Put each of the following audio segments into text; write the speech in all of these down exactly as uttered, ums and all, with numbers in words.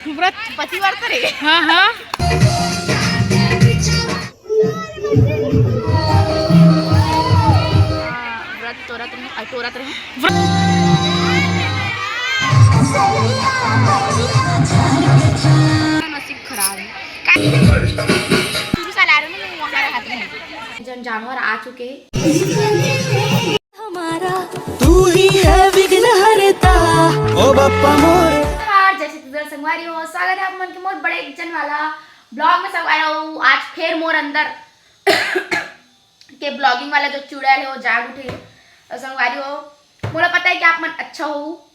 व्रत पतिव्रत रे। हाँ, हाँ। हाँ, व्रत तोरत रहे, अ, तोरत रहे। व्रत नसीब खराब है। का-, शुरू से ला रहे हैं ना, वहाँ रहते हैं। जन जानवर आ चुके हैं। हमारा तू ही है विघ्नहर्ता, ओ बप्पा मोरे। नमस्कार, जय छत्तीसगढ़ संगवारी हो, स्वागत है आप मन के मोर बड़े एक जन वाला ब्लॉग में। संगवारी हो, आज फिर मोर अंदर के ब्लॉगिंग वाला जो चुड़ैल है वो जाग उठे है। और संगवारी हो, मोला पता है कि आप मन अच्छा हो,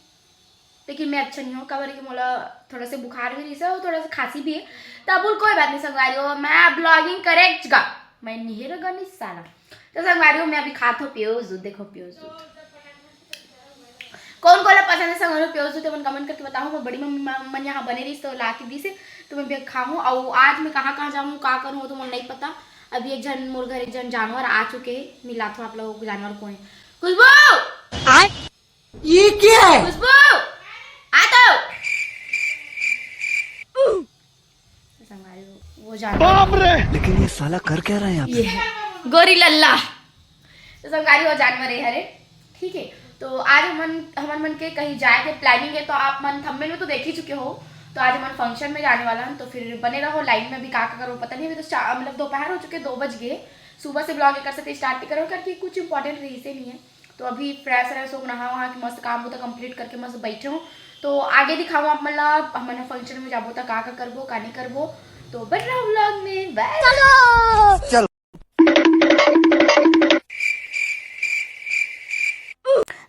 लेकिन मैं अच्छा नहीं हूँ, काबर कि मोला थोड़ा से बुखार भी रहिस है और थोड़ा सा खांसी भी है। तब बोल कोई बात नहीं संगवारी हो, मैं ब्लॉगिंग करेच गा, मैं निहेर गा नहीं साला। तो संगवारी हो, मैं अभी खात हो पियो दूध, देखो पियो दूध। कौन कौन ला पसंद है संगवारी हो पियो दूध, अपन कमेंट करके बताओ। मैं बड़ी मम्मी मा-, मन यहाँ बने रही तो ला के दी से, तो मैं भी खाऊँ। और आज मैं कहाँ कहाँ जाऊँ, का करूँ, वो तो मुझे नहीं पता। अभी एक जन मोर घर एक जन जानवर आ चुके हैं, मिलात हो आप लोगों को जानवर कौन है। खुशबू! ये क्या है? खुशबू, आ तो। संगवारी हो, वो जानवर। बाप रे! लेकिन ये साला कर क्या रहा है यहाँ पे? ये है गोरी लल्ला। तो संगवारी हो, जानवर है हरे, ठीक है। तो आज हमन, हमन मन के कहीं जाए के प्लानिंग है, तो आप मन थंबनेल में तो देख ही चुके हो। तो आज हमन फंक्शन में जाने वाला हन, तो फिर बने रहो लाइन में। अभी का का करो पता नहीं, अभी तो चा-, मतलब दोपहर हो चुके, दो बज गए। सुबह से ब्लॉग एकर से स्टार्ट नहीं करो, करके कुछ इंपॉर्टेंट रही से नहीं है। तो अभी फ्रेश व्रेश होके नहा वहा के मस्त काम होता कंप्लीट करके मस्त बैठे हो। तो आगे दिखाओ आप मन ला, हमन फंक्शन में जाबो त का का करबो, का नहीं करबो। तो बन रहा ब्लॉग में, बाय। चलो।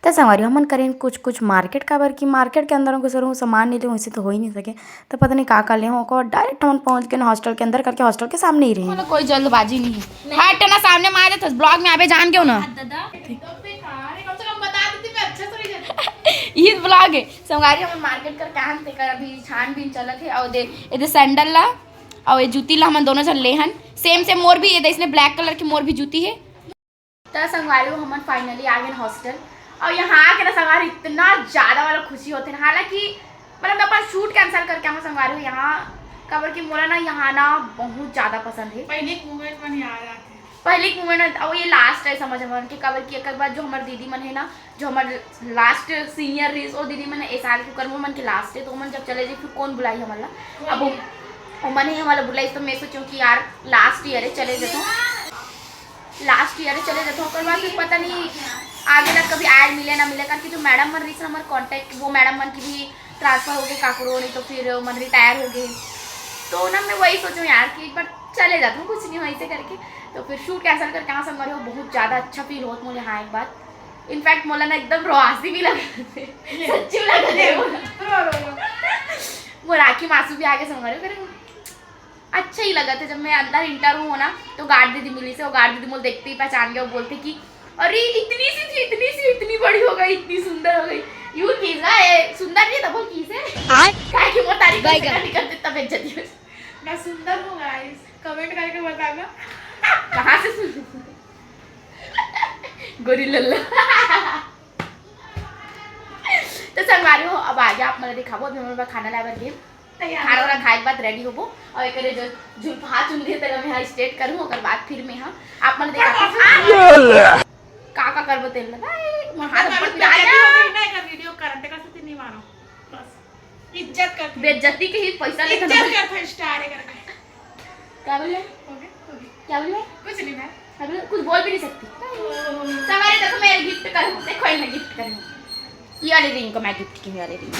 त संगवारी, हमन करेन कुछ कुछ मार्केट, काबर कि मार्केट के अंदर हमन कुछ सामान नहीं ले, वैसे तो हो ही नहीं सके। तो पता नहीं का का ले हो, ओकर डायरेक्ट हमन पहुंच गए हॉस्टल के अंदर, करके हॉस्टल के सामने ही रहे। मतलब कोई जल्दबाजी नहीं है। हट ना, सामने में आ जाते, ब्लॉग में आबे जान के हो ना। दादा। ये ब्लॉग है। संगवारी, हमन मार्केट कर कान ते कर अभी छानबीन चलत है। और दे, ये दे सैंडल ला, और ये जूती ला हमन दोनों जन ले हन। सेम सेम मोर भी, ये दे इसने ब्लैक कलर की मोर भी जूती है। त संगवारी हो, हमन फाइनली आ गए हॉस्टल। और यहाँ आके ना संगवारी इतना ज्यादा वाला खुशी होते ना, हालांकि मतलब मैं अपन शूट कैंसिल करके आऊँ संगवारी हो यहाँ, काबर कि मोला ना यहाँ ना बहुत ज्यादा पसंद है। पहले एक मोमेंट मन याद आते हैं। पहले एक मोमेंट, और ये लास्ट है समझ मन के, काबर कि एक बार जो हमारे दीदी मन है ना, जो हमारे लास्ट सीनियर रहीस, वो दीदी मन ए साल के करमो मन के लास्ट है, तो मन जब चले जाए फिर कौन बुलाई हमन ला? अब वो, वो मन ही हमन ला बुलाई, तो मैं सोचूं कि यार लास्ट ईयर है, चले जाता हूँ। लास्ट ईयर चले जाते हो, ओकर बाद फिर पता नहीं आगे तक कभी आए मिले ना मिले, करके जो मैडम मन रही हमारे कॉन्टैक्ट, वो मैडम मन की भी ट्रांसफर हो गई काकरो, नहीं तो फिर मन रिटायर हो गए। तो ना मैं वही सोचूँ यार कि एक बार चले जाता हूँ, कुछ नहीं हो ऐसे करके। तो फिर शूट कैंसिल करके यहाँ संगवारी हो, बहुत ज़्यादा अच्छा फील होत मोला यहाँ एक बार। इनफैक्ट मोला ना एकदम रोआसी भी लगे, सच्ची लगे। वो राखी मासू भी आगे संगवारी हो, अच्छा ही लगत है। जब मैं अंदर इंटर हूँ ना, तो गार्ड दीदी मिली से, वो गार्ड दीदी मोला देखते ही पहचान गया, वो बोलते कि अरे इतनी सी थी, इतनी सी, इतनी बड़ी हो गई, इतनी सुंदर हो गई। यू चीज है सुंदर नहीं तो बोल की से। आय। काहे कि मोर तारीफ करते करते तब इज्जत हो। मैं सुंदर हूँ गाइस, कमेंट करके बताना। कहाँ से सुन? गोरी लल्ला। तो संगवारी हो, अब आगे आप मन ला दिखाबो, अभी हमन खाना लाए बर गेम। खाना वाना खाए के बाद रेडी होबो और एकरे जो झुलफा चुन दे तेला मैं स्ट्रेट करूँ, ओकर बाद फिर मैं हाँ आप मन देखा का का करबो तेल लगा। मैं हाथ ऊपर पिरा जा। वीडियो करंट का से नहीं मारो। बस। इज्जत कर। बेइज्जती के ही पैसा लेते इज्जत ना। कर स्टार है करके। क्या बोले? क्या बोले? कुछ नहीं मैं। अभी कुछ बोल भी नहीं सकती। सवारी देखो, मैं गिफ्ट करूँ, देखो मैं गिफ्ट करूँ। ये वाली रिंग को मैं गिफ्ट की, ये वाली रिंग।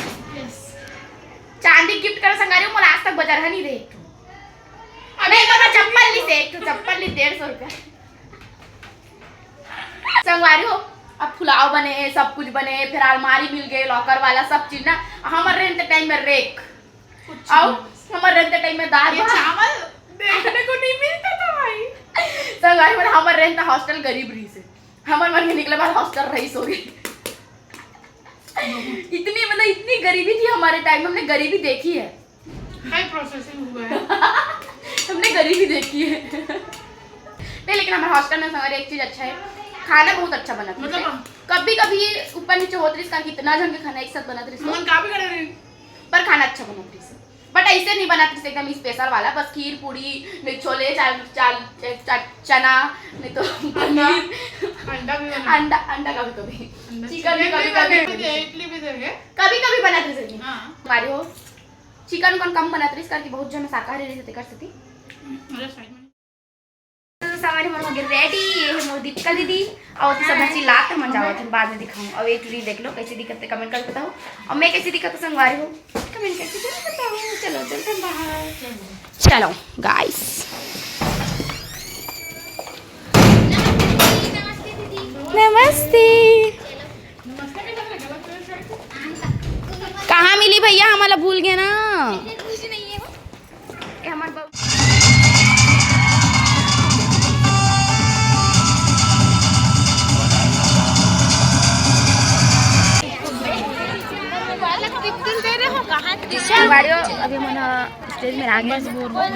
चांदी गिफ्ट करो संगवारी हो, मोला आज तक बजार नहीं दे एक ठो। अभी नहीं, तो मैं चप्पल ली से, एक ठो चप्पल ली डेढ़ सौ रुपया। संगवारी हो, अब फुलाव बने, सब कुछ बने, फिर अलमारी मिल गए, लॉकर वाला सब चीज ना। हमर रेंट टाइम में रेक। कुछ आओ, नहीं। हमर रेंट टाइम में दाल ये भात। चावल देखने को नहीं मिलता था भाई। संगवारी हो, हमर रेंट हॉस्टल गरीब रही से, हमर मन के निकले बाद हॉस्टल रईस हो गए। इतनी, मतलब, इतनी गरीबी थी हमारे टाइम में, हमने गरीबी देखी है। हाई प्रोसेसिंग हुआ है। हमने गरीबी देखी है। नहीं, लेकिन हमारे हॉस्टल में संगवारी एक चीज अच्छा है, खाना बहुत अच्छा बनत रहिस। मतलब कभी कभी ऊपर नीचे होत रहिस, काबर कि इतना जन के खाना एक साथ बनत रहिस। मन का भी करे रही। पर खाना अच्छा बनत रहिस। बट ऐसे नहीं बनाती एकदम स्पेशल वाला, बस खीर पूरी, नहीं छोले, चाल, चाल, चाल, चना, नहीं तो पनीर, अंडा भी बना। अंडा, अंडा कभी कभी, अंडा, चिकन भी कभी कभी, इडली भी देंगे। कभी कभी बनाती रही। हाँ। हमारी हो चिकन कौन कम बनाती रही करके बहुत जन शाकाहारी रही थे कर सकती। अरे साइड में। तो संगवारी मन हो गए रेडी। ये है मोर दीपिका दीदी और सब बच्ची लात मन जावत हम बाद में दिखाऊं। और ये टूरी देख लो कैसे दिखत है, कमेंट करके बताओ। और मैं कैसे दिखत हूँ संगवारी हो, कमेंट करके जरूर बताओ। चलो चलते हैं बाहर। चलो गाइस, नमस्ते। कहाँ मिली भैया, हमला भूल गए ना। ये हमार बाबू। संगवारी हो, अभी मन स्टेज में आ गए। बोल, बोल।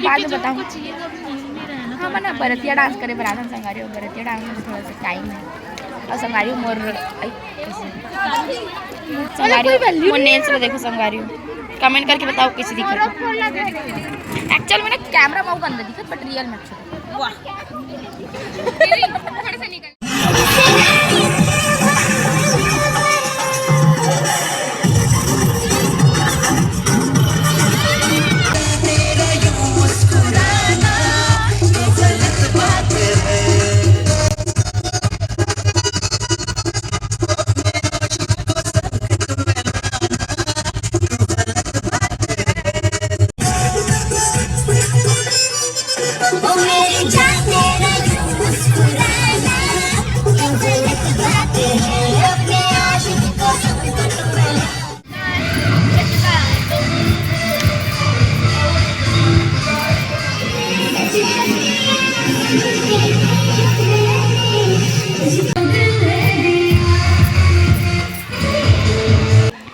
बाद में बताऊँ। हम ना बरतिया डांस करे बर आथन संगवारी हो, बरतिया डांस में थोड़ा सा टाइम है। और संगवारी हो मोर, आई, संगवारी हो, मोर नेल्स ला देखो संगवारी हो, कमेंट करके बताओ कैसे दिखत है। एक्चुअल में ना कैमरा में वो गंदा दिखत, बट रियल में अच्छा दिखत। वाह।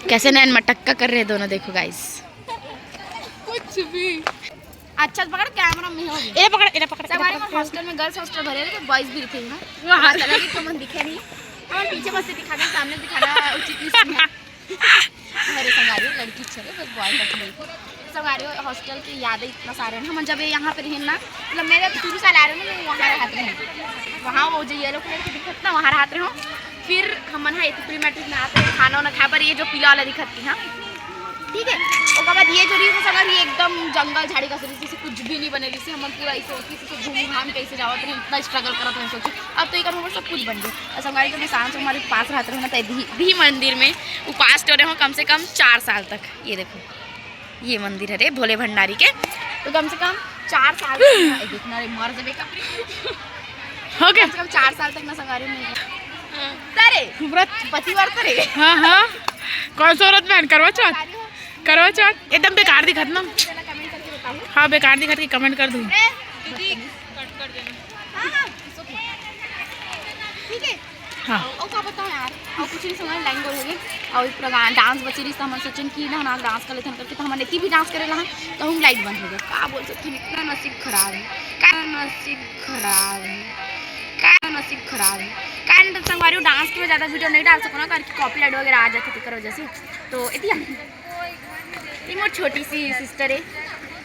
कैसे नैन मटक्का कर रहे हैं दोनों, देखो गाइस। कुछ भी। अच्छा पकड़, कैमरा में हो गया। इधर पकड़, इधर पकड़, इधर संगवारी पकड़। हमारे हॉस्टल में गर्ल्स हॉस्टल भरे रहे, बॉयज भी दिखे हैं। वाह। पता लगे तो मन दिखे नहीं। और पीछे बस से दिखाना, सामने दिखाना उचित नहीं समझा। अरे संगवारी, लड़की अच्छा है, बस बॉय तक नहीं। संगवारी, हॉस्टल की यादें इतना सारे हैं। हम जब ये यहाँ पे रहे ना, मतलब मैं जब शुरू साल आ रहे ना, मैं वहाँ रहते हैं, वहाँ वो जो येलो कलर की दिखत ना, वहाँ रहते हो। फिर हमन हा एती प्री मैट्रिक में आते हैं, खाना वाना खाए पर ये जो पीला वाला दिखत थी, हाँ, ठीक है। ओकर बाद ये जो रही, वो संगवारी एकदम जंगल झाड़ी का सरीर, जैसे कुछ भी नहीं बने, जैसे हमन पूरा ऐसे होती, जैसे घूम घाम के ऐसे जावत रहे, इतना स्ट्रगल करत रहे, सोचो। अब तो एकर हमर सब कुछ बन गए। और संगवारी, जब मैं शाम से हमारे पास रहते रहे ना, तो भी, भी मंदिर में उपास टोरे हो कम से कम चार साल तक। ये देखो, ये मंदिर हरे भोले भंडारी के, तो कम से कम चार साल तक ना, ए, देखना रे, मर जबे का। हो गया। कम से कम चार साल तक ना संगवारी में। अरे, व्रत। पतिव्रत रे। हाँ, हाँ। कौन सा व्रत बहन? करवा चौथ? करवा चौथ। एकदम बेकार दिखत ना। हाँ, बेकार दिखत के कमेंट कर दूँ। ए, दीदी, कट कर देना। हाँ, हाँ, it's okay। ठीक है। हाँ। अउ का बताओ यार, अउ कुछ नहीं, समय लाइन गोल हो गई। अउ पूरा गा-, डांस बची रही, तो हमन सोचन कि ना, ना डांस कर लेथन करके, तो हमन एती भी डांस करे रहा, तो हम लाइट बंद हो गए। का बोल सकते हैं, इतना नसीब खराब है, का नसीब खराब है, का नसीब खराब है। का नहीं तो संगवारी, डांस के मैं ज़्यादा वीडियो नहीं डाल सकूँ ना, करके कॉपीराइट वगैरह आ जाते तेकर वजह से। तो एती ये मोर छोटी सी सिस्टर है।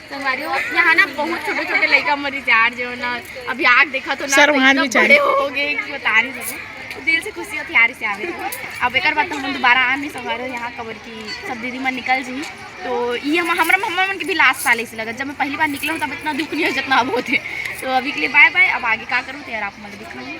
संगवारी हो, यहाँ ना बहुत छोटे छोटे लइका मरी जा रहे हो ना, अभी आग देखा तो ना, सर, तो वहाँ इतना भी जा बड़े रहे। हो गए कि बता नहीं सकूँ। तो दिल से खुशी होती यार इसे आवे। अब एक बात तो हम दोबारा आ नहीं संगवारी हो यहाँ, कबर की सब दीदी मन निकल जी। तो ये हम, हमरा मम्मा मन के भी लास्ट साल ऐसे लगा, जब मैं पहली बार निकला हूँ तब इतना दुख नहीं हो जितना अब होते। तो अभी के लिए बाय बाय, अब आगे क्या करूँ तो यार आप मन दिखाऊँ।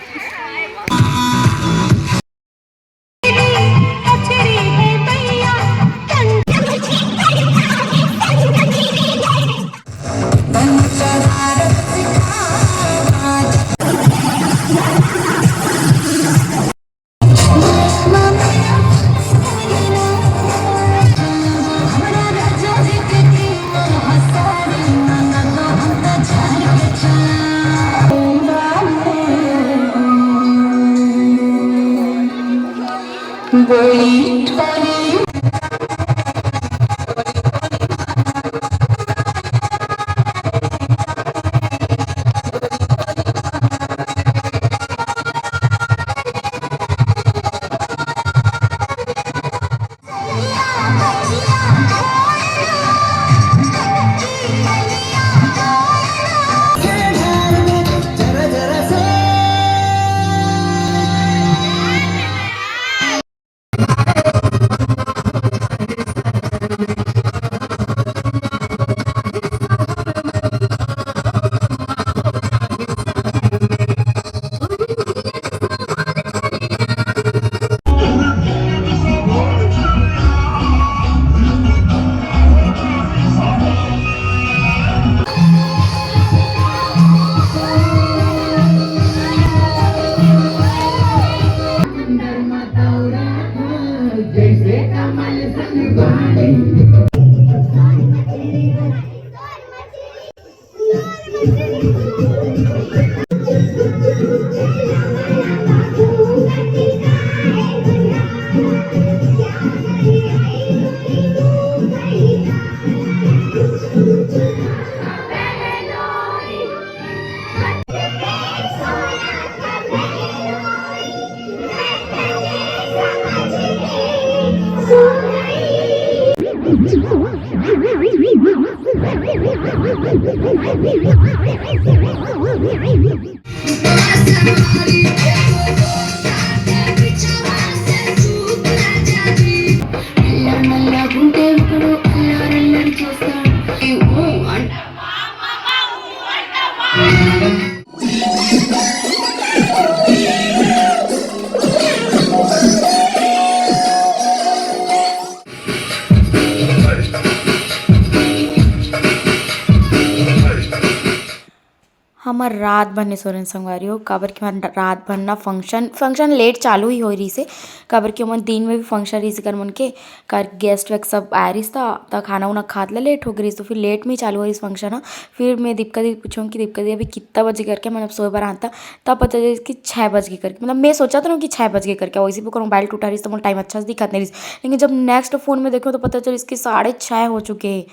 जैसे कमल संग पानी। हमर रात भर नइ सोरेन संगवारी हो, काबर कि हमर रात भर ना function, function late चालू ही होय रहिस हे, काबर कि ओमन दिन में भी function रहिस हे कर मन के, कर guest वेस्ट सब आय रहिस त, त खाना उना खात ले late हो गे रहिस, तो फिर late में ही चालू होय रहिस function ह। फिर मैं दीपिका दीदी पूछूँ कि दीपिका दीदी अभी कितना बजे करके, मतलब सोए बर आन त, तब पता चलिस कि छः बज के करके, मतलब मैं सोचत रहेंव कि छः बज के करके, वैसे भी ओकर mobile टूटा रहिस त मोला time अच्छा से दिखत नइ रहिस, लेकिन जब next phone में देखेंव तो पता चलिस कि साढ़े छः हो चुके हे।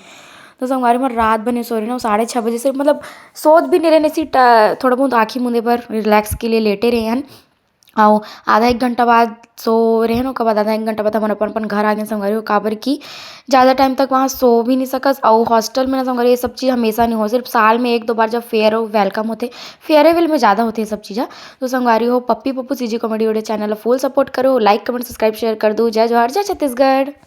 तो संगवारी, मैं रात भर नइ सोय रहेंव ना, साढ़े छः बजे से, मतलब, सोत भी नइ रहेंव, ऐसी ट-, थोड़ा बहुत आँखी मूंदे बर relax के लिए लेटे रहेन। अउ आधा एक घंटा बाद सो रहेन, ओकर बाद आधा एक घंटा बाद हमन अपन अपन घर आ गेन संगवारी हो, काबर कि ज़्यादा time तक वहाँ सो भी नइ सकस। अउ hostel में ना संगवारी, ये सब चीज़ हमेशा नइ हो, सिर्फ साल में एक दो बार जब farewell welcome होथे, farewell में ज़्यादा होथे ये सब चीज़ ह। तो संगवारी हो, पप्पी Pappu CG comedy video channel ला full support करो, like, comment, subscribe, share कर दो। जय जोहार, जय छत्तीसगढ़।